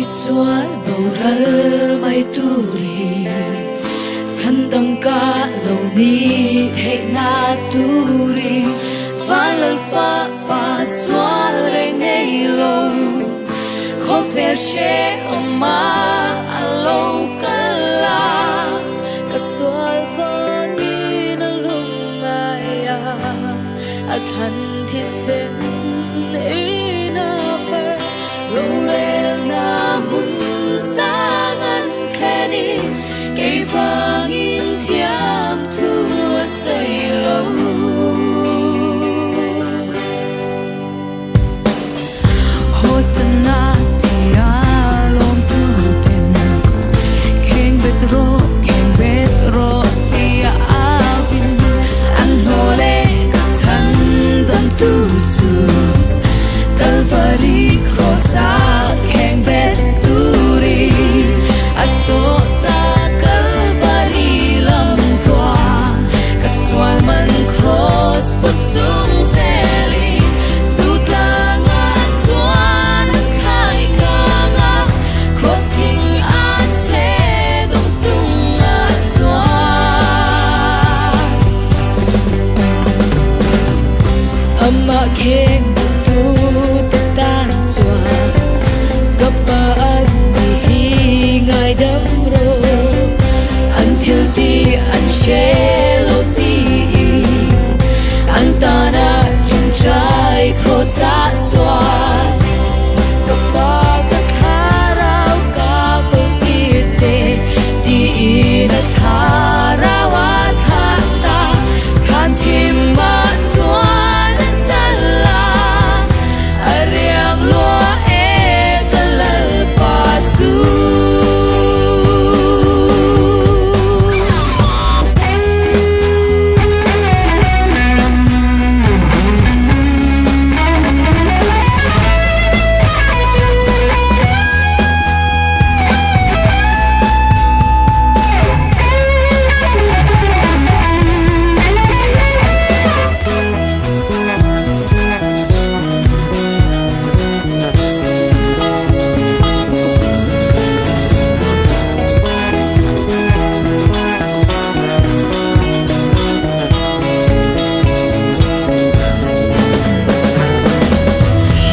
Misual boral mai tur hi chhandam ka lo ni theihna turin Vanlal fapa sual reng nei lo khawvel hrehawma a lo kal a. Ka sual vangin a lungngai a, a thlan thisen in a far rorelna hmun sang an thlen i kei vangin thiam thu a sawi lo. Hosanna tia lawmtu ten kheng bet rawh, kheng bet rawh tia avin an hlawh leh ka chhan damtu chu Kalvari cross ah kheng bet turin a sawh ta Kalvari lam tluang ka sual man cross put chung zelin chu tlangah chuan an khai kang a cross thing a chhe dawng chungah chuan amah kheng tu te tan chuan ka pa an ni hi ngaidam rawh an thil tih an hre lo tiin an tana ṭawngṭai cross ah chuan ka pa ka thlarau ka kawl tir che tiin a thlarau a thlah ta thlan thim ah chuan a chal a a riang lua e ka lalpa chu.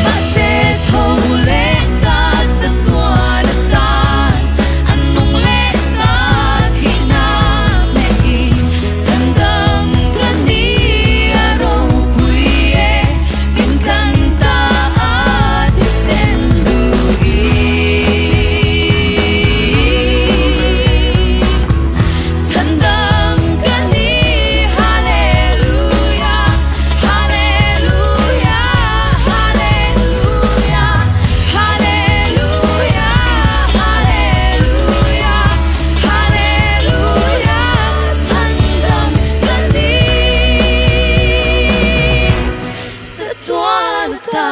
Mahse tho leh ta chatuan atan an nung leh ta thihna hnehin chhandam ka ni a ropui e min tlan ta a thisen lui. Chhandam ka ni Hallelujah Hallelujah Hallelujah Hallelujah Hallelujah Hallelujah Chhandam ka ni Chatuan ta.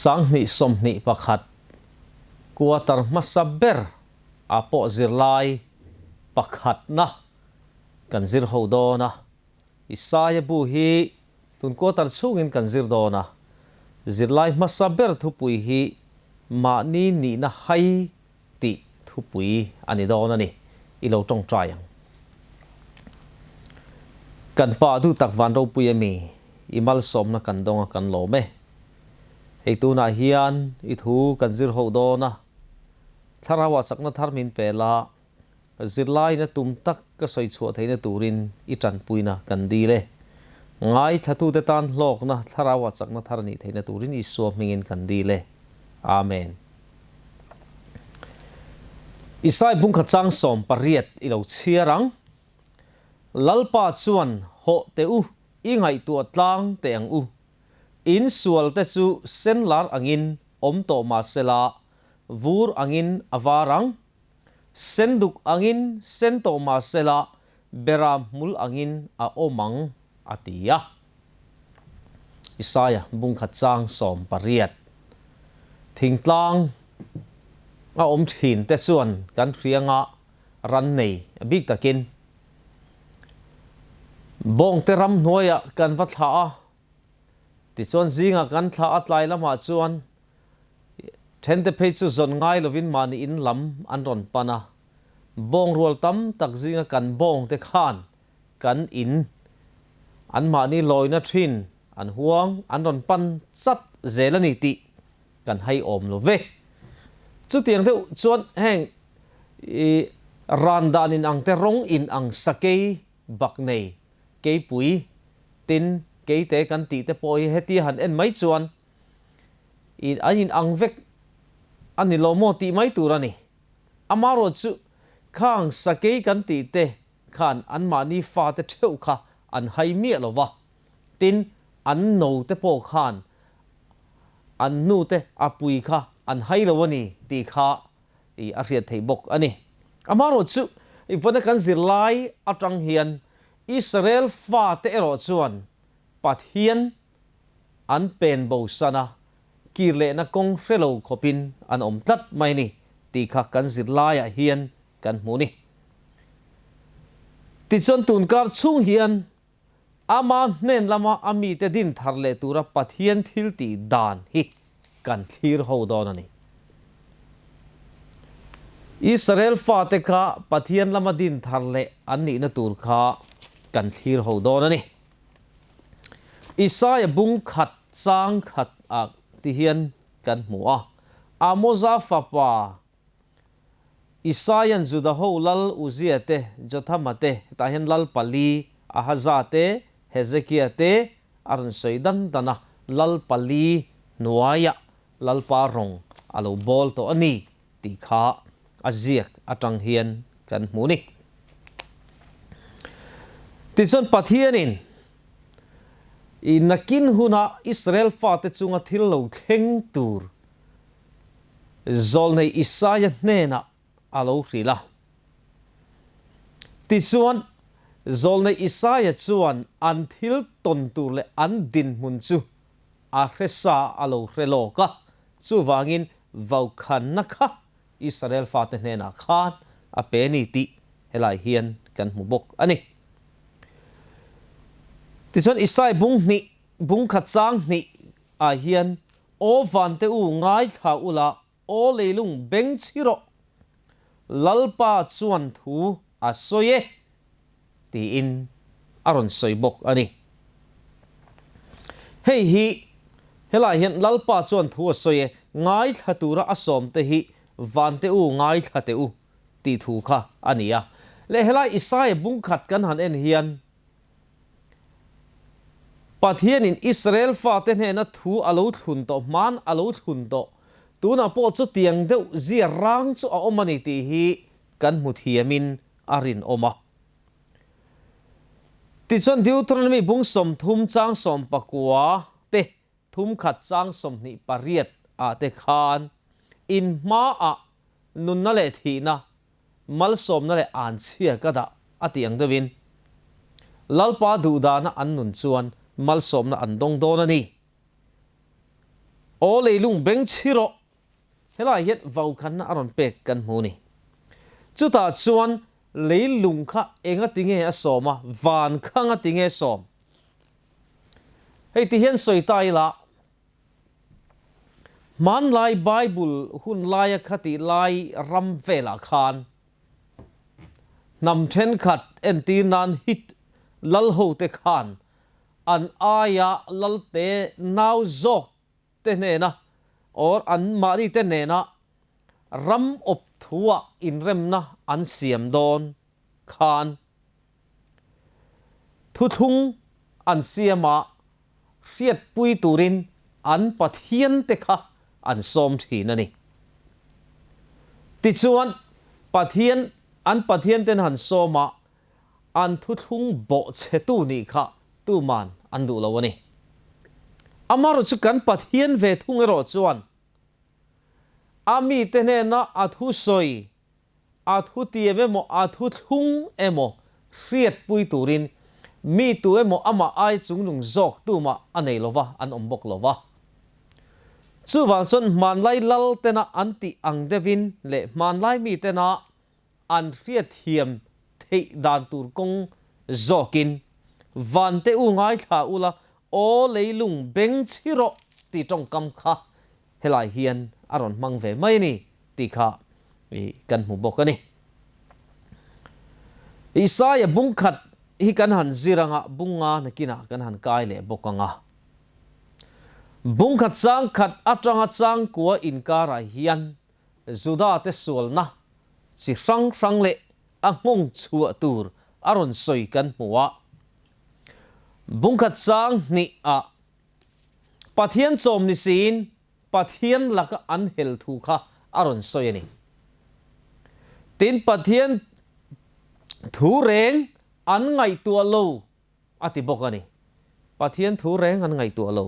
2021 Quarter hmasa ber ah pawh zirlai pakhatna kan zir ho dawn a, Isaia bu hi tun quarter chhungin kan zir dawn a, zirlai hmasa ber thupui hi mahni nihna hai tih thupui a ni dawn a ni, i lo tawngtai ang. Kan pa duh tak van ropui a mi, i malsawmna kan dawng a kan lawm e. Hei tunah hian i thu kan zir ho dawn a, thlarau ah chakna thar min pe la, zirlaiin a tum tak ka sawi chhuah theihna turin i tanpuina kan dil e. Ngaithlatute tan hlawkna thlarau ah chakna thar nih theihna turin Isua hmingin kan dil e. Amen. Isai bungkhat chang 18 i lo chhiar ang. Lalpa chuan hawh teh u, i ngaihtuah tlang teh ang u. In sual te chu senlar angin awm tawh mah sela, vur angin a var ang. Senduk angin sen tawh mah sela, bera hmul angin a awm ang, a ti a. Isaia bungkhat chang 18 Thingtlang a awm thin te chuan kan hrianga ran nei a bik takin Bawngte ramhnuaiah kan va thlah a, tichuan zingah kan thlah a tlai lamah chuan thente phei chu zawn ngai lovin mahni in lam an rawn pan a. Bawng rual tam tak zinga kan bawngte khan kan in an mahni lawina thin an huang an rawn pan chat zel a ni tih kan hai awm lo ve. Chutiang deuh chuan heng i ran dan in ang te rawng in ang sakei bak nei keipui tin keite kan tih te pawh hi hetia han en mai chuan i an in ang vek a ni lo maw tih mai tur a ni. Amarawh chu khang sakei kan tih te khan anmahni fate theuh kha an hai miah lo va, tin an no te pawh khan an nu te a pui kha an hai lo a ni tih kha i a hriat theih bawk a ni. Amaherawh chu i vana kan zirlai atang hian Israel fate erawh chuan Pathian an pen bo san a, kir lehna kawng hre lo khawpin an awm tlat mai a ni tih kha kan zirlaiah hian kan hmu ni. Tichuan tunkar chhung hian ama hnen lama a mite din thar leh tura Pathian thil tih dan hi kan thlir ho dawn a ni. Israel fate kha Pathian lama din thar leh an nihna tur kha kan thlir ho dawn a ni. Isaia bung khat chang khat ah ti hian kan hmu a, Amoza fapa Isaia'n Juda ho lal Uzia te, Jothama te, hetah hian lal pali Ahaza te, Hezekia te a rawn sawi dan dan a, lal pali hnuaiah Lalpa rawng a lo bawl tawh a ni tih kha a ziak atang hian kan hmu ni. Tichuan Pathianin i nakin huna Israel fate chunga thil lo thleng tur Zawlnei Isaia hnenah a lo hrilh a. Tichuan, Zawlnei Isaia chuan an thil tawn tur leh an dinhmun chu a hre sa a lo hre lawk a, chuvangin vaukhanna kha Israel fate hnenah khan a pe ni tih helai hian kan hmu bawk a ni. Tichuan, Isai bung hnih, bung khat chang hnih ah hian Aw vante u ngaithla ula, aw leilung beng chhi rawh, Lalpa chuan thu a sawi e, tiin a rawn sawi bawk a ni. Hei hi helai hian Lalpa chuan thu a sawi e, ngaithla tura a sawmte hi vante u ngaithla teh u tih thu kha a ni a. Leh helai Isaia bungkhat kan han en hian, Pathianin Israel fate hnena thu a lo thlun tawh, hman a lo thlun tawh, tunah pawh chutiang deuh zia rang chu a awm a ni tih hi kan hmu thiamin a rinawm a. Tichuan Deuteronomy bung 30 chang 19 te 31 chang 28 ah te khan in hmaah nunna leh thihna Malsawmna leh anchhia ka dah a tih ang deuhin Lalpa duhdana an nun chuan malsawmna an dawng dawn a ni. Aw leilung beng chhi rawh! Helai hian vaukhanna a rawn pek kan hmu a ni. Chutah chuan leilung kha enga tinge a sawm a, van kha nga tinge sawm? Hei ti hian sawi ta ila. Hmanlai Bible hun laia khatih lai ram velah khan hnam thenkhat entir nan Hit lal hote khan an aia lalte nau zawk te hnena or an mahni te nena ram awp thuah inremna an siam dawn khan thuthlung an siama hriatpui turin an pathiante kha an sawm thin a ni. Tichuan, Pathian an pathianten han sawm a, an thuthlung bawhchhetu nih kha tuman an duh lo a ni. Amaherawhchu chu kan Pathian ve thung erawh chuan a mite hnena a thusawi A thu tiam emaw a thu thlung emaw hriatpui turin mi tu emaw amah ai chungnung zawk tumah a nei lova an awm bawk lova. Chuvang chuan hmanlai lal tena an tih ang deuhin leh hmanlai mi tena an hriatthiam theih dan tur kawng zawkin Van te u ngaithla ula, aw leilung beng chhi rawh tih tawngkam kha helai hian a rawn hmang ve mai a ni tih kha kan hmu bawk a ni. Isaia bungkhat hi kan han zir anga bunga nakinah kan han kai leh bawk anga. Bungkhat changkhat atanga changkua inkarah hian Juda te sualna chi hrang hrang leh a nghawng chhuah tur a rawn sawi kan hmu a. Bungkhat chang hnih ah Pathian chawm ni siin Pathian laka an hel thu kha a rawn sawi a ni. Tin, Pathian thu reng an ngaihtuah lo a ti bawk a ni. Pathian thu reng an ngaihtuah lo.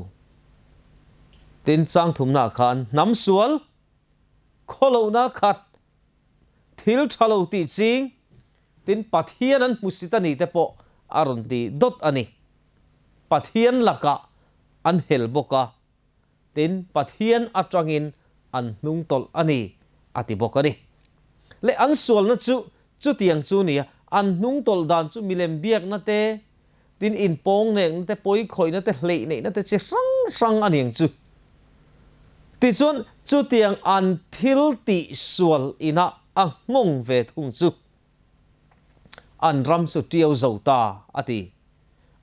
Tin, chang thumnaah khan hnam sual khawlohna khat thil tha lo tih ching, tin Pathian an hmusit a ni te pawh a rawn ti dawt a ni. Pathian lakah an hel bawk a, tin Pathian atangin an hnung tawlh a ni a ti bawk a ni. Leh an sualna chu chutiang chu nia, an hnung tawlh dan chu milem biakna te, tin inpawng nekna te, pawi khawihna te, hleih neihna te chi hrang hrang a niang chu. Tichuan chutiang an thil tih sual inah a nghawng ve thung chu an ram chu ṭiau zo ta a ti.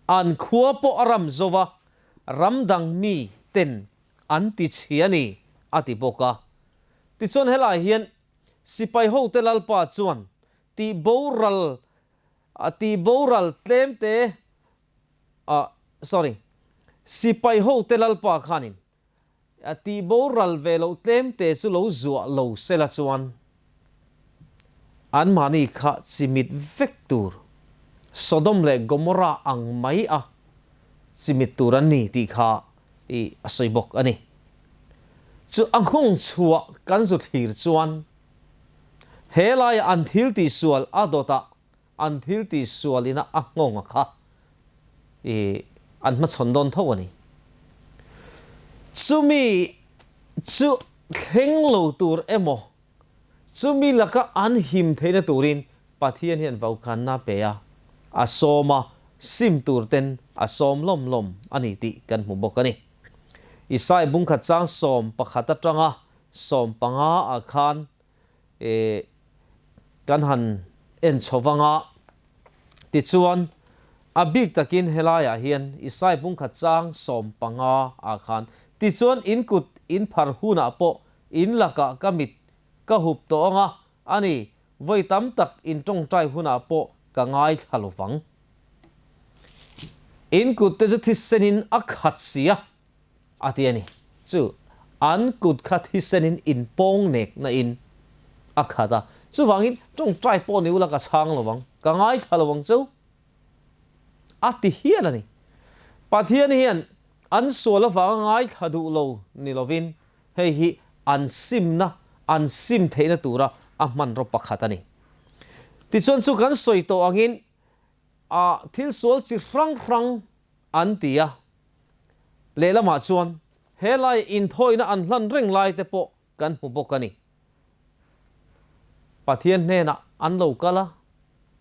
An khua pawh a ram zo va, ram dang mi ten an ti chhia ni a ti bawk a. Tichuan helai hian sipai hote Lalpa chuan tih boral a tih boral tlem te ah sorry sipai hote Lalpa khanin a tih boral ve loh tlem te chu lo zuah lo sela chuan anmahni kha chimit vek tur Sodom leh Gomorrah ang mai a chimit tur an ni tih kha i a sawi bawk a ni. Chu a nghawng chhuah kan zu thlir chuan He laia an thil tihsual a dawtah an thil tihsual ina a nghawng a kha i an hmachhawn dawn tho a ni. Chumi chu thleng lo tur emaw, chumi laka an him theihna turin Pathian hian vaukanna pe a, a sawm a, sim tur ten a sawm lawm lawm a ni tih kan hmu bawk a ni. Isai bungkhat chang 11 atanga 15 ah khan eh kan han en chho vang a, tichuan a bik takin helaiah hian Isai bungkhat chang 15 ah khan tichuan in kut in phar hunah pawh in lakah ka mit ka hup tawh ang a, a ni, vawi tam tak in tawngtai hunah pawh ka ngaithla lo vang. In kut te chu thisenin a khat si a. A ti a ni. Chu an kut kha thisenin inpawng nek na in a khat a. Chuvangin tawngtai pawh ni ula ka chhang lo ang, ka ngaithla lo ang cheu a ti hial a ni. Pathian hian an sual avanga ngaithla duh lo ni lovin hei hi an simna, an sim theihna tura a hmanraw pakhat a ni. Tichuan chu kan sawi tawh angin a thil sual chi hrang hrang an ti a. Lehlamah chuan helai inthawina an hlan reng lai te pawh kan hmu bawk a ni. Pathian hnenah an lo kal a,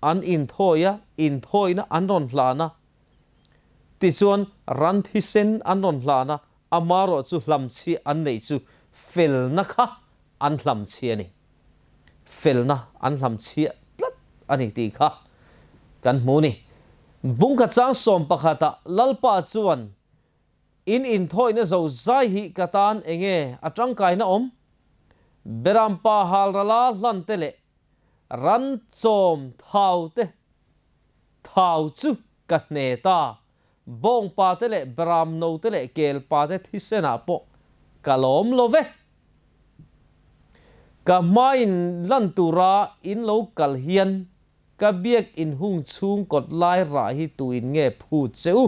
an inthawi a, inthawina an rawn hlan a. Tichuan ran thisen an rawn hlan a, amarawh chu hlamchhiah an neih chu felna kha an hlamchhiah a ni. Felna an hlamchhiah tlat a ni tih kha kan hmu ni. Bungka chang 11 ah Lalpa chuan in inthawihna zo zai hi ka tan enge a tangkaina awm? Berampa halrala hlan te leh ran chawm thau te thau chu ka hne ta, bawngpa te leh beramno te leh kelpa te thisen ah pawh ka lawm lo ve. Ka hmain lan tura in lo kal hian ka biak in hung chhung kawt lai rah hi tuin nge phut che u?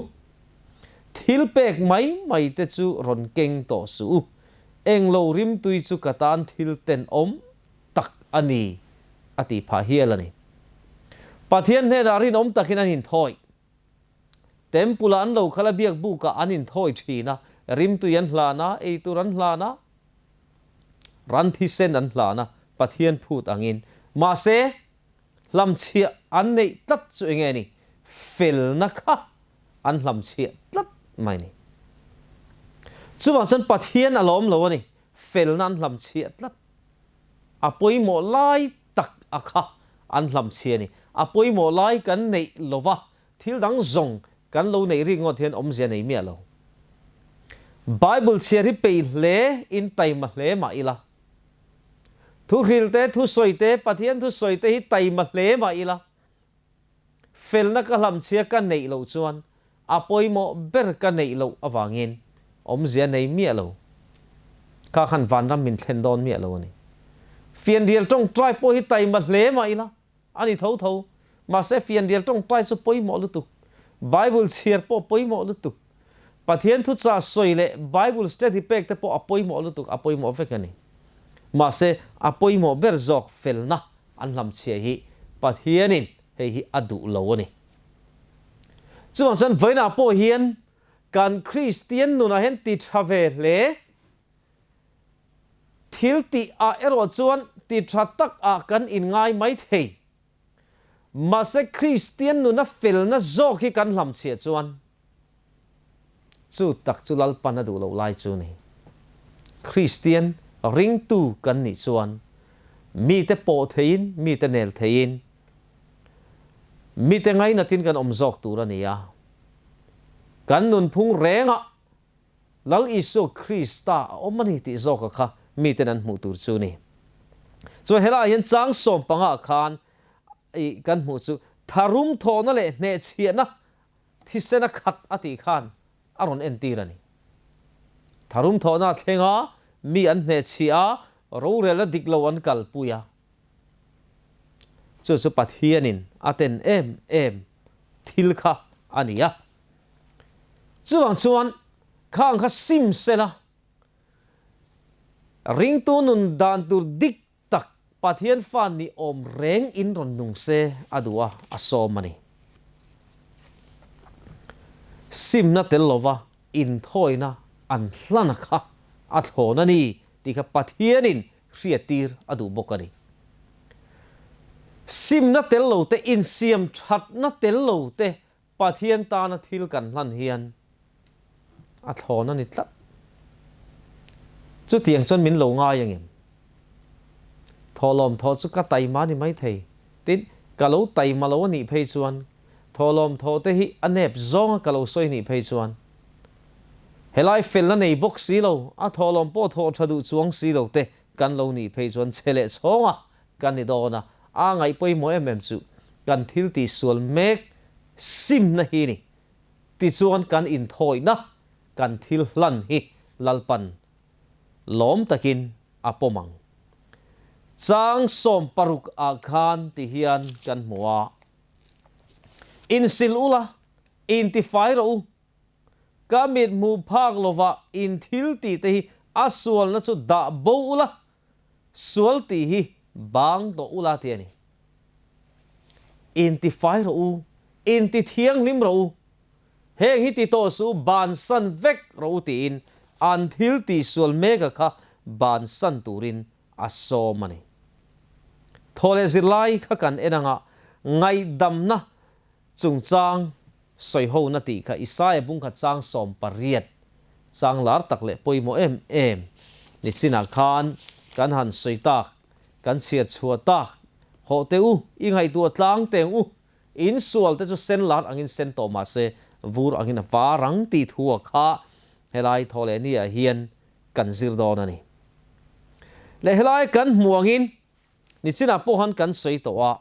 Thil pek mai mai te chu rawn keng tawh suh u. Englo rimtui chu ka tan thil tenawm tak a ni, a tih phah hial a ni. Pathian hnenah rinawm takin an inthawi. Temple ah an lo kal a, biak buk ah an inthawi thin a, rimtui an hlan a, eitur an hlan a, ran thisen an hlan a, Pathian phut angin. Mahse, hlamchhiah an neih tlat chu enge ni? Felna kha! an hlamchhiah tlat mai ni. Chuvang chuan Pathian a lawm lo a ni, felna an hlamchhiah tlat. A pawimawh lai tak a kha an hlamchhiah a ni. A pawimawh lai kan neih lova thil dang zawng kan lo neih rikngawt hian awmzia nei miah lo. Bible chhiar hi peih hle in taima hle mah ila. Thuhril te, thusawi te, Pathian thusawi te hi taima hle mah ila. Felna ka hlamchhia ka neih loh chuan a pawimawh ber ka neih loh avangin awmzia nei miah lo. Kha khan vanram min thlen dawn miah lo a ni. Fianrial tawngtai pawh hi taima hle mah ila a ni tho tho. Mahse fianrial tawngtai chu pawimawh lutuk. Bible chhiar pawh pawimawh lutuk. Pathian thuchah sawi leh Bible study pek te pawh a pawimawh lutuk, a pawimawh vek a ni. Mahse a pawimawh ber zawk felna An hlamchhia hi Pathianin hei hi a duh lo a ni. Chuvang chuan vawiinah pawh hian kan Kristian nunah hian ti tha ve hle. Thil tih ah erawh chuan ti tha tak ah kan inngai mai thei. Mahse Kristian nuna felna zawk hi kan hlamchhia chuan Chu tak chu Lalpan a duh loh lai chu ni. Kristian ringtu kan nih chuan mite pawh theiin, mite nel theiin, mite ngainatin kan awm zawk tur a ni a. Kan nunphung rengah Lal Isua Krista a awm a ni tih zawka kha miten an hmuh tur chu ni. Chuan helaiah hian chang 15 khan i kan hmuh chu tharum thawhna leh hnehchhiahna Thisen a khat a tih khan a rawn entir a ni. Tharum thawhna a thleng a, mi an hnehchhiah a, rorelna dik lo an kalpui a. Chu chu Pathianin a ten em em thil kha a ni a. Chuvang chuan khang kha sim sela, ringtu nun dan tur dik Tak, Pathian fa ni awm reng in rawn nung se a duh a, a sawm a ni. Simna tel lova inthawina an hlana kha a thlawn a ni tih kha Pathianin hriattir a duh bawk a ni. Simna tel lo te, insiam thatna tel lo te Pathian tana thil kan hlan hian a thlawn a ni tlat. Chutiang chuan min lo ngai angem? Thawhlawm thaw chu ka taima a ni maithei. Tin, ka lo taima lo a nih phei chuan, thawhlawm thaw te hi a nep zawnga ka lo sawi nih phei chuan, helai felna nei bawk si lo, a thawhlawm pawh thawh tha duh chuang si lo te kan lo nih phei chuan chhe leh chhawnga Kan ni dawn a, a ngaih pawimawh em em chu kan thil tihsual mek simna hi ni. Tichuan kan inthawihna, kan thil hlan hi Lalpan lawm takin a pawm ang. Chang 16 ah khan ti hian kan hmu a, Insil ula, intifai rawh u, ka mit hmuh phak lovah in thil tih te hi a sualna chu dah bo ula, Sual tih hi bang tawh ula ti a ni. Intifai rawh u, intithianghlim rawh u, heng hi ti tawh suh u, bansan vek rawh u tiin an thil tihsual meka kha bansan turin a sawm a ni. Thaw leh zirlai kha kan en anga ngaihdamna chungchang Sawihona tih kha Isaia bungkhat chang 18 chang lar tak leh pawimawh em em ni chinah khan kan han sawi tak, kan chhiat chhuah tak. Hawh teh u, i ngaihtuah tlang teng u, in sual te chu sen lar angin sen tawh mah se vur angin a var ang tih thu a kha helai thaw leh ni ah hian kan zir dawn a ni. Leh helai kan hmuh angin ni chinah pawh han kan sawi tawh a,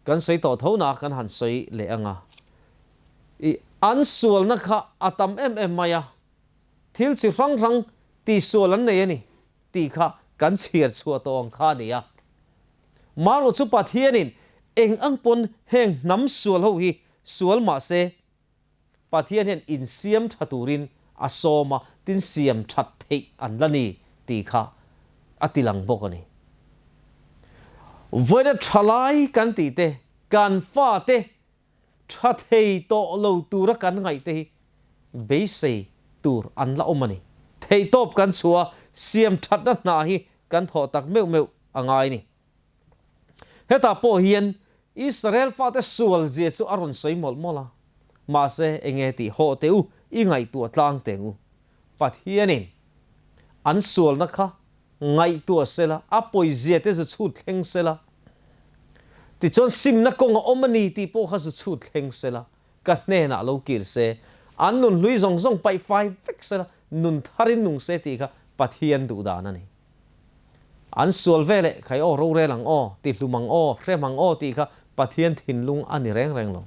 Kan sawi tawh tho na kan han sawi leh ang a. I an sualna kha a tam em em mai a, thil chi hrang hrang tihsual an nei a ni tih kha kan chhiar chhuah tawh ang kha a ni a. Marawh chu Pathianin eng ang pawn heng hnam sual ho hi sual mah se, Pathian hian insiam tha turin a sawm a, tin siam that theih an la ni tih kha a ti lang bawk a ni. Vawiina tha lai kan tih te, kan fate tha thei tawh lo tura kan ngaih te hi beisei tur an la awm a ni. Theihtawp kan chhuah a, siam thatna hna hi kan thawh tak meuh meuh a ngai a ni. Hetah pawh hian Israel fate sual zia chu a rawn sawi mawlh mawlh a. Mahse, enge tih hawh teh u, i ngaihtuah tlang teng u. Pathianin an sualna kha ngaihtuah sela, a pawizia te zu chhut thleng sela, tichuan simna kawng a awm a ni tih pawh kha zu chhut thleng sela, ka hnenah lo kir se, an nun hlui zawng zawng paih fai vek sela, nun tharin nung se tih kha Pathian duh dan a ni. An sual ve leh khai aw, rorel ang aw, ti hlum ang aw, hrem ang aw tih kha Pathian thinlung a ni reng reng lo.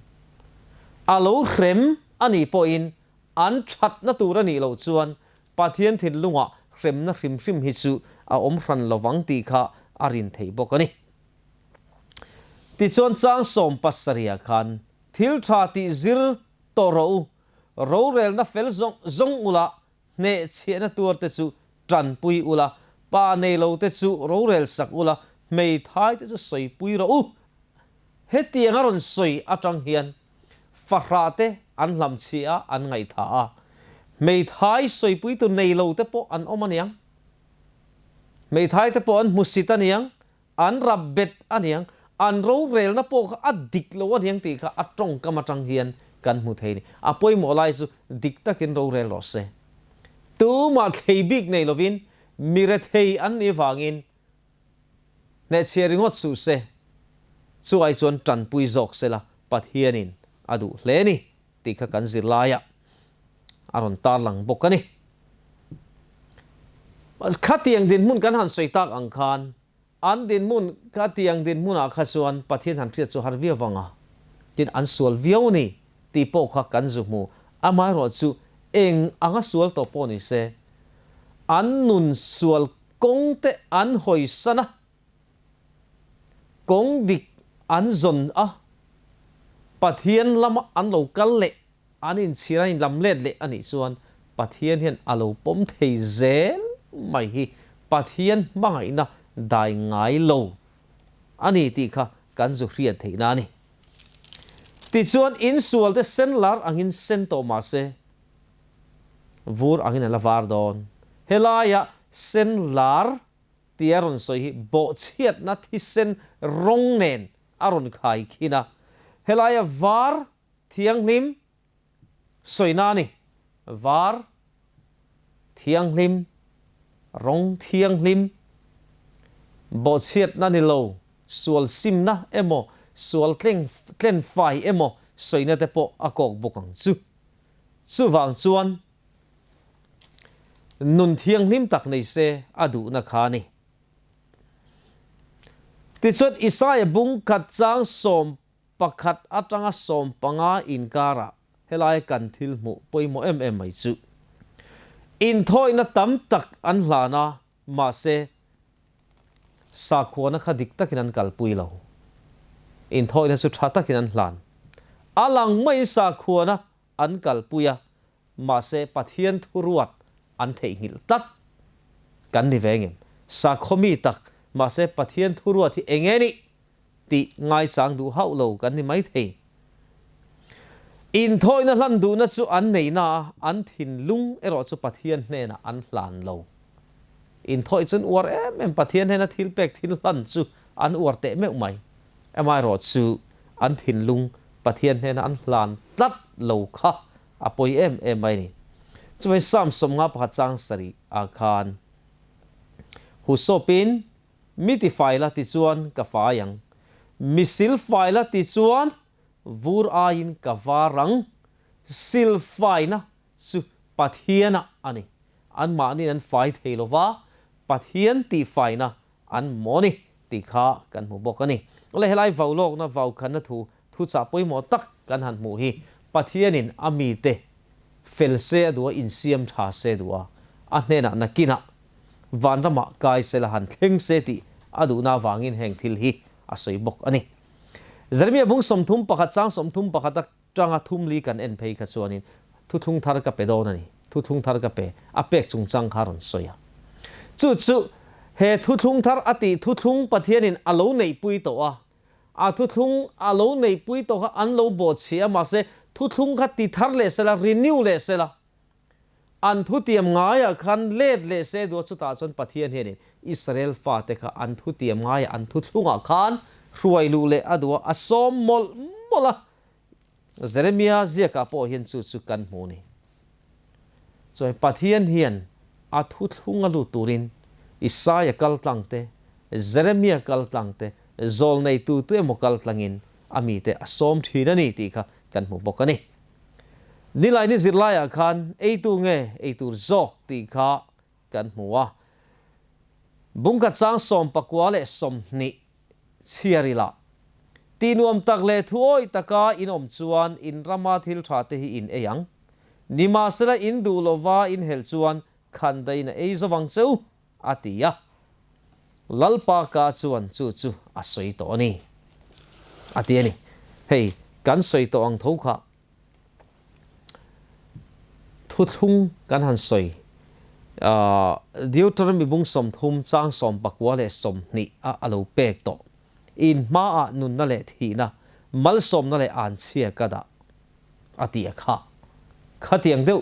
A lo hrem a nih pawhin an thatna tur a nih loh chuan Pathian thinlungah hremna hrim hrim hi chu a awm hran lovang tih kha a rin theih bawk a ni. Tichuan chang 70 khan thil tha tih zir tawh rawh u, rorelna fel zawng zawng ula hnehchhiahna tuar te chu tanpui ula, pa nei lo te chu rorel sak ula, hmeithai te chu sawipui rawh u. Hetiang a rawn sawi atang hian fahrah te an hlamchhiah a, an ngaihthah a. Hmeithai sawipuitu nei lo te pawh an awm aniang. Hmeithai te pawh an hmusit aniang, an rap bet aniang, an rorelna pawh kha a dik lo aniang tih kha a tawngkam atang hian kan hmu thei a ni. A pawimawh lai chu dik takin rorel rawh se. Tumah thlei bik nei lovin mi rethei an nih vangin Hnehchhiah ringawt suh se, chu ai chuan tanpui zawk sela Pathianin a duh hle ni tih kha kan zirlaiah a rawn tarlang bawk a ni. Khatiang dinhmun kan han sawi tak ang khan an dinhmun khatiang dinhmunah kha chuan Pathian han hriat chu har viau vang a, tin an sual viau ni tih pawh kha kan zu hmu. Amaherawhchu eng anga sual tawh pawh ni se, an nun sual Kawng te an hawisan a, kawng dik an zawn a, Pathian lama an lo kal leh, an inchhir an inlam let leh a nih chuan Pathian hian a lo pawm thei zel mai hi Pathian hmangaihna dai ngai lo a ni tih kha kan zu hriat theihna a ni. Tichuan insual te sen lar angin sen tawh mah se, Vur angin a la var dawn. Helaia sen lar tia rawn sawi hi bawhchhiatna thisen rawng nen a rawn khai khin a. Helaia var thianghlim sawina a ni. Var thianghlim, rawng thianghlim, bawhchhiatna ni lo, sual simna emaw, sual tlen fai emaw sawina te pawh a kawk bawk ang chu. Chuvang chuan nun thianghlim tak nei se a duhna kha a ni. Tichuan Isaia bung khat chang 11 atanga 15 inkarah helai kan thil hmuh pawimawh em em mai chu inthawihna tam tak an hlan a, mahse Sakhuana kha dik takin an kalpui lo. Inthawihna chu tha takin an hlan. A lang maiin sakhuana an kalpui a, mahse Pathian thuruat an theihnghilh tlat. Kan ni ve ngem? Sakhaw mi tak, mahse Pathian thuruat hi eng nge nih? tih ngaichang duh hauh lo kan ni maithei. Inthawihna hlan duhna chu an nei na a, an thinlung erawh chu Pathian hnenah an hlan lo. Inthawih chu an uar em em, Pathian hnena thil pek thil hlan chu an uar teh meuh mai. Amaherawh chu an thinlung Pathian hnena an hlan tlat lo kha a pawi em em mai a ni. Chuvangin Psalm 51 chang sarih ah khan Husawpin Mi ti fai la ti chuan ka fai ang. Mi sil fai la ti chuan vur aiin ka var ang. Sil faina chu Pathianah a ni. Anmahniin an fai thei lo va, Pathian tih faina an maw ni tih kha kan hmu bawk a ni. Awle helai vau lawkna vau khanna thu thuchah pawimawh tak kan han hmuh hi Pathianin a mite fel se a duh a, insiam tha se duh a, a hnenah nakinah Vanramah kai sela han thleng se tih a duhna avangin heng thil hi a sawi bawk a ni. Jeremia bung 31 chang 31 atanga thum li kan en phei kha chuanin thuthlung thar ka pe dawn a ni, thuthlung thar ka pe, a pek chungchang kha a rawn sawi a. Chu chu he thuthlung thar a tih thuthlung Pathianin a lo neihpui tawh a, a thuthlung a lo neihpui tawh kha an lo bawhchhiah a, mahse thuthlung kha ti thar leh sela, renew leh sela, An thutiam ngaiah khan let leh se dua chutah chuan Pathian hianin Israel fate kha an thutiam ngaiah an thuthlungah khan hruai luh leh a duh a, a sawm mawlh mawlh a. Jeremia ziakah pawh hian chu chu kan hmu a ni. Chuan Pathian hian a thuthlung a lut turin Isaia kal tlang te, Jeremia kal tlang te, zawlnei tu tu emaw kal tlangin a mite a sawm thin a ni tih kha kan hmu bawk a ni. Nilaini zirlaiah khan eitu nge eitur zawk tih kha kan hmu a. Bungka chang 29 chhiar ila. Tih nuam tak leh thu awih taka in awm chuan in rama thil tha te hi in ei ang. Nimahsela in duh lova in helh chuan khan dain a ei zawk ang che u, a ti a. Lalpa ka chuan chu chu a sawi tawh a ni, a ti a ni. Hei, kan sawi tawh ang tho kha. Thuthlung kan han sawi. Deuteronomy bung 30 chang 29 a a lo pek tawh. In hmaah nunna leh thihna, malsawmna leh anchhia ka dah a ti a kha. Khatiang deuh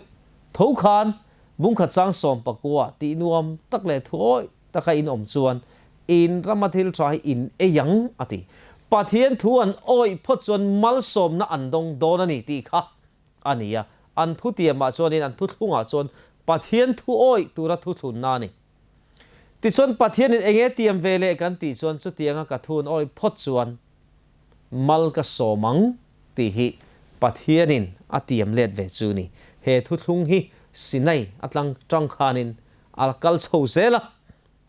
tho khan bungkhat chang 19 tih nuam tak leh thuawih taka in awm chuan in rama thil tha hi in ei ang a ti. Pathian thu an awih phawt chuan malsawmna an dawng dawn a ni tih kha a ni a. An thutiamah chuanin an thuthlungah chuan Pathian thu awih tura thuthlunna a ni. Tichuan Pathianin eng nge tiam ve leh kan tih chuan chutianga ka thu an awih phawt chuan mal ka sawm ang tih hi Pathianin a tiam let ve chu ni. He thuthlung hi Sinai atlang tang khanin A kal chho zel a,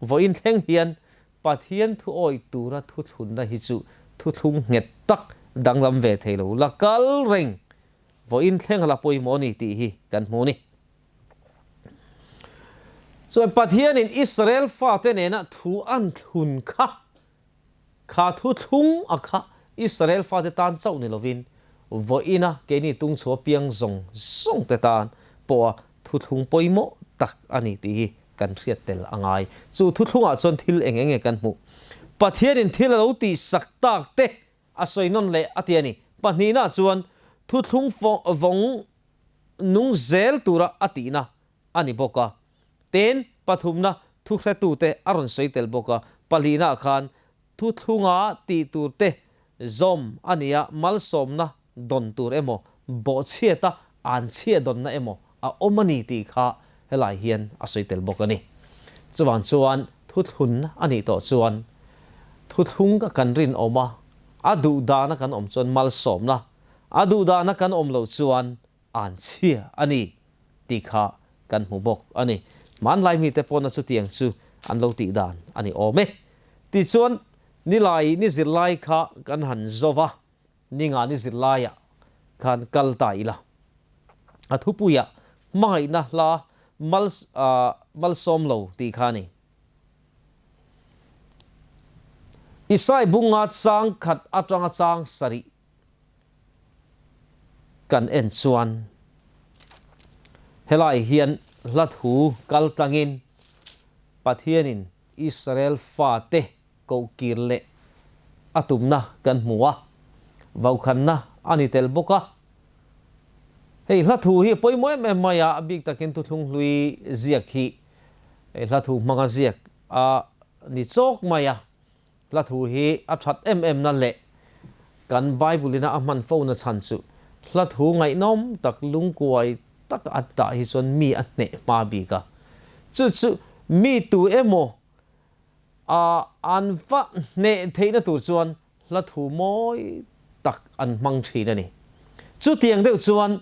vawiin thleng hian Pathian thu awih tura thuthlunna hi chu thuthlung nghet tak danglam ve thei lo la kal reng vawiin thleng a la pawimawh a ni tih hi kan hmu a ni. Chuan Pathianin Israel fate nena thu an thlun kha Kha thuthlung a kha Israel fate tan chauh ni lovin vawiina keini tungchhuah piang zawng zawng te tan pawha thuthlung pawimawh tak a ni tih hi kan hriat tel a ngai. Chu thuthlungah chuan thil eng eng nge kan hmuh? Pathianin thil a lo tihsak tak te a sawi nawn leh a ti a ni. Pahnihna chuan thuthlung vawng nung zel tura a tihna a ni bawk a. Tin, pathumna thuhretute a rawn sawi tel bawk a, pahlihnaah khan thuthlunga tih tur te zawm a ni a, malsawmna dawn tur emaw, bawhchhiata anchhia dawnna emaw a awm a ni tih kha helai hian a sawi tel bawk a ni. Chuvang chuan thuthlun a nih tawh chuan thuthlung ka kan rinawm a, a duhdana kan awm chuan malsawmna, a duhdana kan awm loh chuan anchhia a ni tih kha kan hmu bawk a ni. Hmanlai mite pawhna chutiang chu an lo tih dan a ni awm e. Tichuan, nilai ni zirlai kha kan han zo va, ninga ni zirlaiah khan kal ta ila. A thupuiah hmangaihna hla mal malsawm lo tih kha a ni. Isai bunga chang khat atanga chang sarih Kan en chuan helai hian hla thu kal tlangin Pathianin Israel fate kohkir leh a tumna kan hmu a, vaukhanna a ni tel bawk a. Hei hla thu hi a pawimawh em em mai a, a bik takin thuthlung hlui ziak hi hla thu hmanga ziak a ni chawk mai a. Hla thu hi a that em em na leh kan Bible ina a hman fo na chhan chu hla thu ngaihnawm tak lungkuai tak a dah hi chuan mi a hneh hma bik a. Chu chu mi tu emaw a an va hneh theihna tur chuan hla thu mawi tak an hmang thin a ni. Chutiang deuh chuan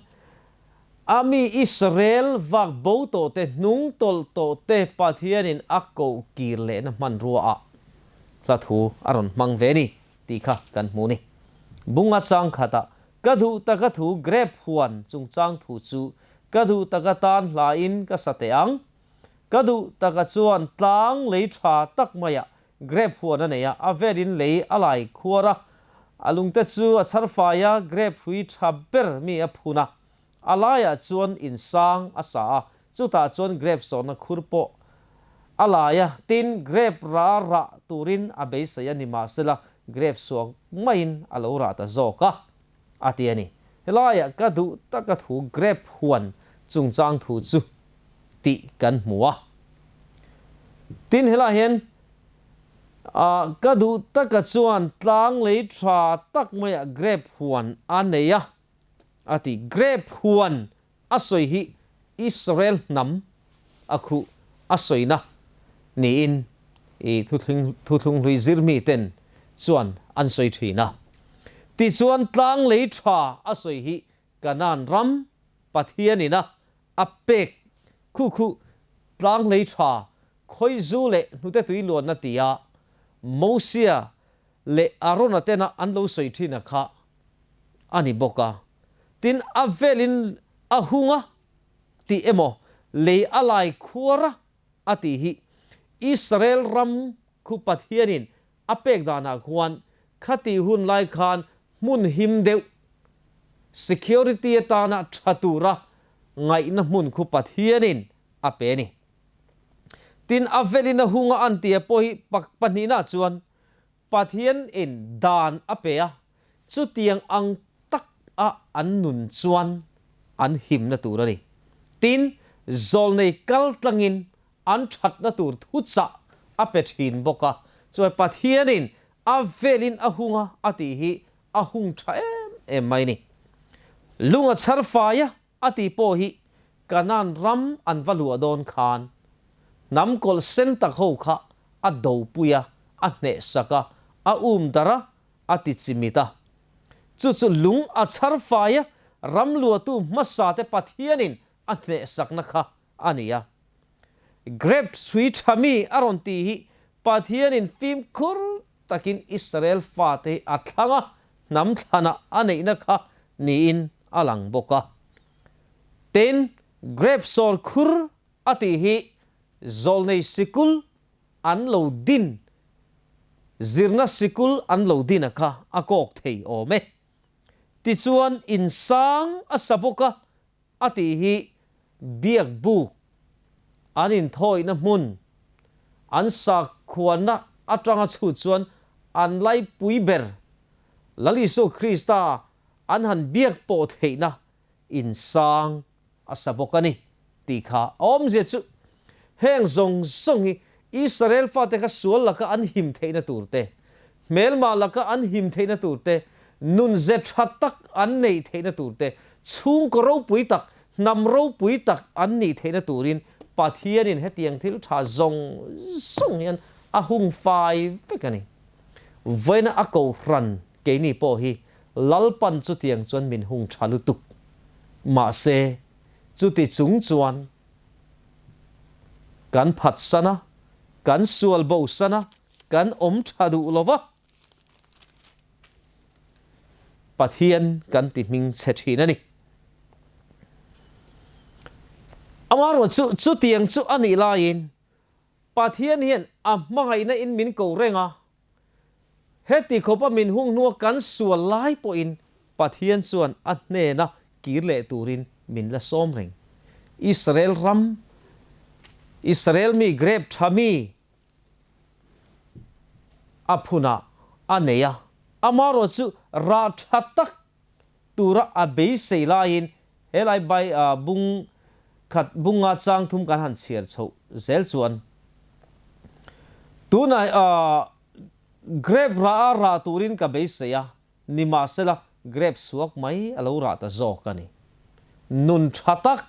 A mi Israel vak bo tawh te, hnung tawlh tawh te Pathianin a koh kir lehna hmanrua ah hla thu a rawn hmang ve ni tih kha kan hmu ni. Bunga chang khatah ka duh taka thu grep huan chungchang thu chu ka duh taka tan hla in ka sa teh ang. Ka duh taka chuan tlang lei tha tak maiah Grep huan a nei a, a velin lei a lai khuar a, a lungte chu a chhar fai a, grep hrui tha ber mi a phun a, a laiah chuan in sang a sa a, chutah chuan grep sawhna khur pawh a lai a, tin, grep ra rah turin a beisei a ni mahsela grep suak maiin a lo rah ta zawk a, a ti a ni. Helaiah ka duh taka thu grep huan chungchang thu chu tih kan hmu a. Tin helaiah hian ka duh taka chuan tlang lei tha tak maiah grape huan a nei a. a ti. Grape huan a sawi hi Israel hnam a khuh a sawina niin i thuthlung hlui zirmi ten chuan an sawi thin a. Tichuan tlang lei tha a sawi hi Kanaan ram Pathianin a a pek khu khu tlang lei tha khawizu leh hnute tui luanna tia Mosia leh Arona tena an lo sawi thin a kha a ni bawk a. Tin, a velin a hung a tih emaw lei a lai khuar a a tih hi Israel ram khu Pathianin a pek danah khuan khatih hun lai khan hmun him deuh, security atana tha tura ngaihna hmun khu Pathianin a pe a ni. Tin, a velin a hung a an tia pawh hi pahnihna chuan Pathian in dan a pe a, chutiang ang tak a an nun chuan an himna tur a ni. Tin, zawlnei kal tlangin an thatna tur thuchah a pe thin bawk a, chuai Pathian in a velin a hung a a tih hi a hung tha em em mai ni. Lung a chhar fai a a tih pawh hi Kanaan ram an va luah dawn khan hnam kawlh sen tak ho kha a dopui a, a hnehsak a, a um darh a, a ti chimit a. Chu chu lung a chhar fai a, ram luahtu hmasate Pathianin a hnehsakna kha a ni a. Grape hrui tha mi a rawn tih hi Pathianin fimkhur takin Israel fate hi a thlang a, hnam thlanah a neihna kha niin a lang bawk a. Tin, grape sawr khur a tih hi zawlnei sikul an lo din, zirna sikul an lo din a kha a kawk thei awm e. Tichuan, insang a sa bawk a, a tih hi biak buk an inthawihna hmun an sakhuanna atanga chhut chuan an laipui ber Lal Isua Krista an han biak pawh theihna insang a sa bawk a ni tih kha a awmzia chu heng zawng zawng hi Israel fate kha sual laka an him theihna tur te, hmelmah laka an him theihna tur te, nunze tha tak an neih theihna tur te, chhungkaw ropui tak, hnam ropui tak an nih theihna turin Pathianin hetiang thil tha zawng zawng hian a hung fai vek a ni. Vawiina a kohhran keini pawh hi Lalpan chutiang chuan min hung tha lutuk. Mahse, chuti chung chuan Kan phatsan a, kan sual bosan a, kan awm tha duh lo va, Pathian kan ti hming chhe thin a ni. Amaherawh chu chutiang chu a nih laiin Pathian hian a hmangaihna in min ko reng a, heti khawpa min hung hnua kan sual lai pawhin Pathian chuan a hnena kir leh turin min la sawm reng. Israel ram, Israel mi grape tha mi a phunah a nei a, amaherawh chu rah tha tak tura a beisei laiin helai bai bung khat bunga chang thum kan han chhiar chhoh zel chuan tunah grape rah a rah turin ka beisei a, Nimahsela, grape suak mai a lo rah ta zawk a ni. Nun tha tak,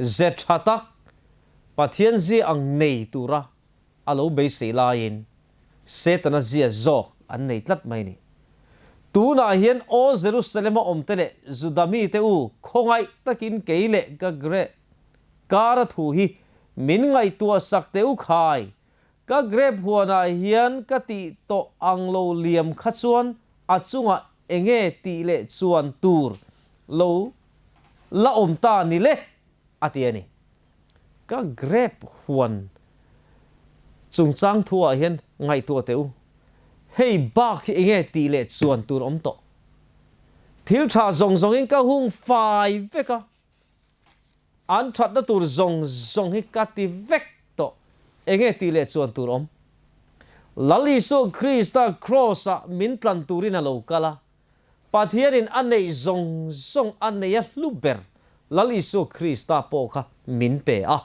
ze tha tak, Pathian zia ang nei tura a lo beisei laiin Setana zia zawk an nei tlat mai a ni. Tunah hian aw Jerusalem-a awmte leh Juda mite u, khawngaih takin kei leh ka grape kara thu hi min ngaihtuah sak teh u khai, Ka grape huanah hian ka tih tawh ang lo liam kha chuan a chungah enge tih leh chuan tur lo la awm ta ni le? a ti a ni. Ka grape huan chungchang thuah hian ngaihtuah teh u, hei bak hi enge tih leh chuan tur awm tawh? Thil tha zawng zawngin ka hung fai vek a. An thatna tur zawng zawng hi ka ti vek tawh. Enge tih leh chuan tur awm? Lal Isua Krista Kraws-ah min tlan turin a lo kal a. Pathianin a neih zawng zawng a nei a hlu ber Lal Isua Krista pawh kha min pe a.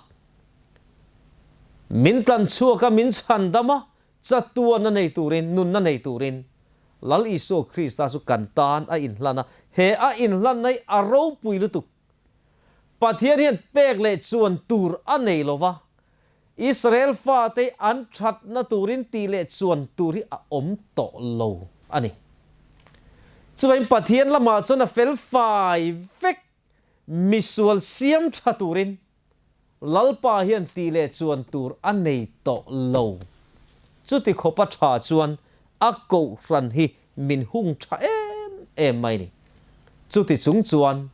Min tlan chhuak a, min chhandam a, chatuan a nei turin, nunna nei turin. Lal Isua Krista chu kan tan a inhlan a, he a inhlanna hi a ropui lutuk. Pathian hian pek leh chuan tur a nei lo va, Israel fate an thatna turin tih leh chuan tur hi a awm tawh lo a ni. Chuvangin Pathian lamah chuan a fel fai vek misual siam tha turin Lalpa hian tih leh chuan tur a nei tawh lo. Chuti khawpa tha chuan a kohhran hi min hung tha em em mai ni. Chuti chung chuan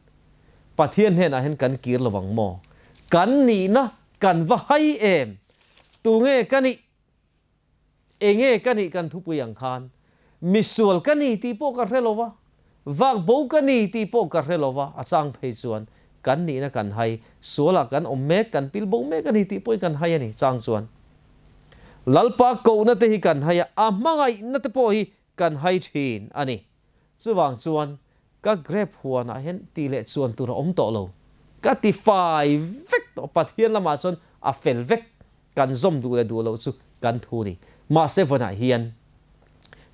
Pathian hnenah hian kan kir lo ang maw? Kan nihna kan va hai em? Tunge ka nih? Enge ka nih kan thupui ang khan misual ka ni tih pawh ka hre lo va, vak bo ka ni tih pawh ka hre lo va, a chang phei chuan kan nihna kan hai, sualah kan awm mek, kan pil bo mek a ni tih pawhin kan hai a ni chang chuan. Lalpa kohna te hi kan hai a, a hmangaihna te pawh hi kan hai thin a ni. Chuvang chuan ka grape huanah hian tih leh chuan tur a awm tawh lo. Ka ti fai vek tawh, Pathian lamah chuan a fel vek, kan zawm duh leh duh loh chu kan thu ni. Mahse vawnah hian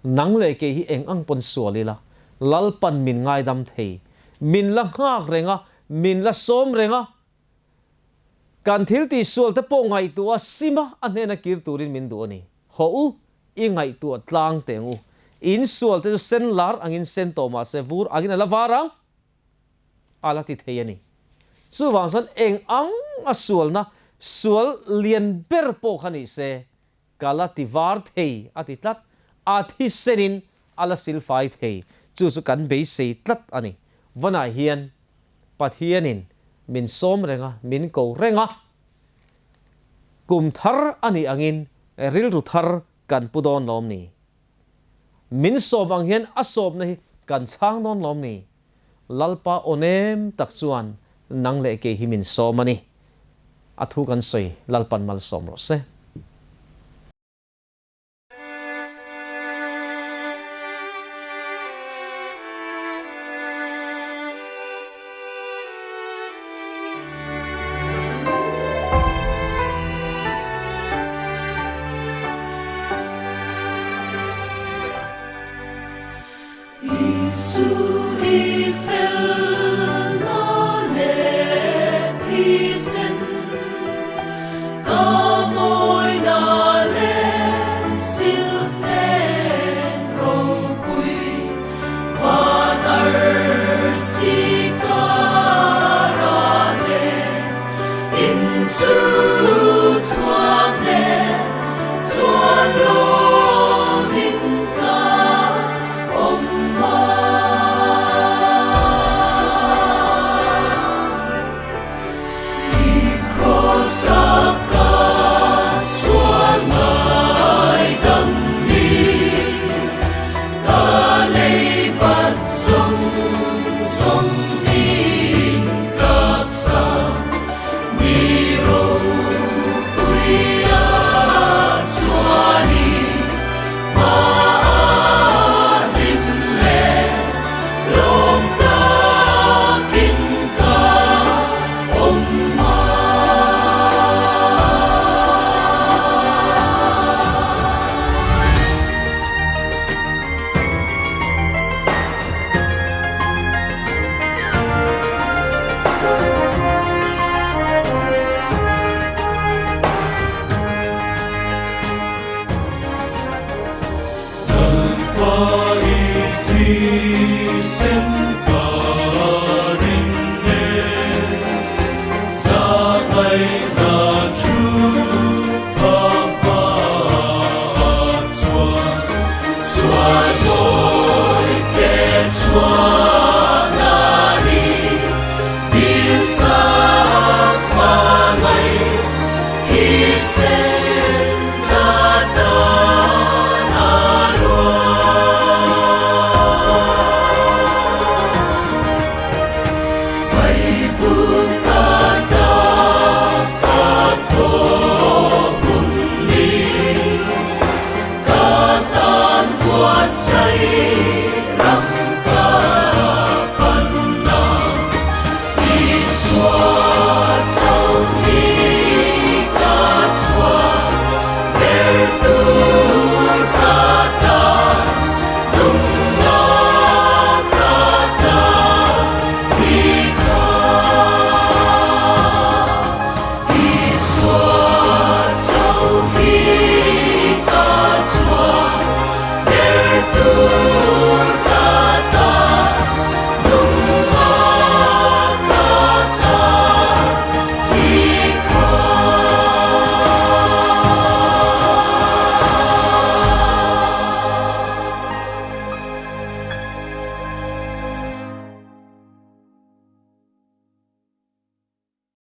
nang leh kei hi eng ang pawn sual ila, Lalpan min ngaidam thei, min la nghak reng a, min la sawm reng a, kan thil tih sual te pawh ngaihtuah a sim a, a hnena kir turin min duh a ni. Haw u, i ngaihtuah tlang teh ang u. In sual te chu sen lar angin sen tawh mahse vur angin a la var ang. A la ti thei a ni. Chuvang chuan eng ang a sualna sual lian ber pawh kha ni se, ka la ti var thei a ti tlat, a thisenin a la silfai thei, chu chu kan beisei tlat a ni. Vanah hian Pathianin min sawm reng a, min ko reng a, kum thar a nih angin rilru thar kan pu dawn lawm ni? Min sawm ang hian a sawmna hi kan chhang dawn lawm ni? Lalpa aw nem tak chuan nang leh kei hi min sawm a ni. A thu kan sawi Lalpan malsawm rawh se.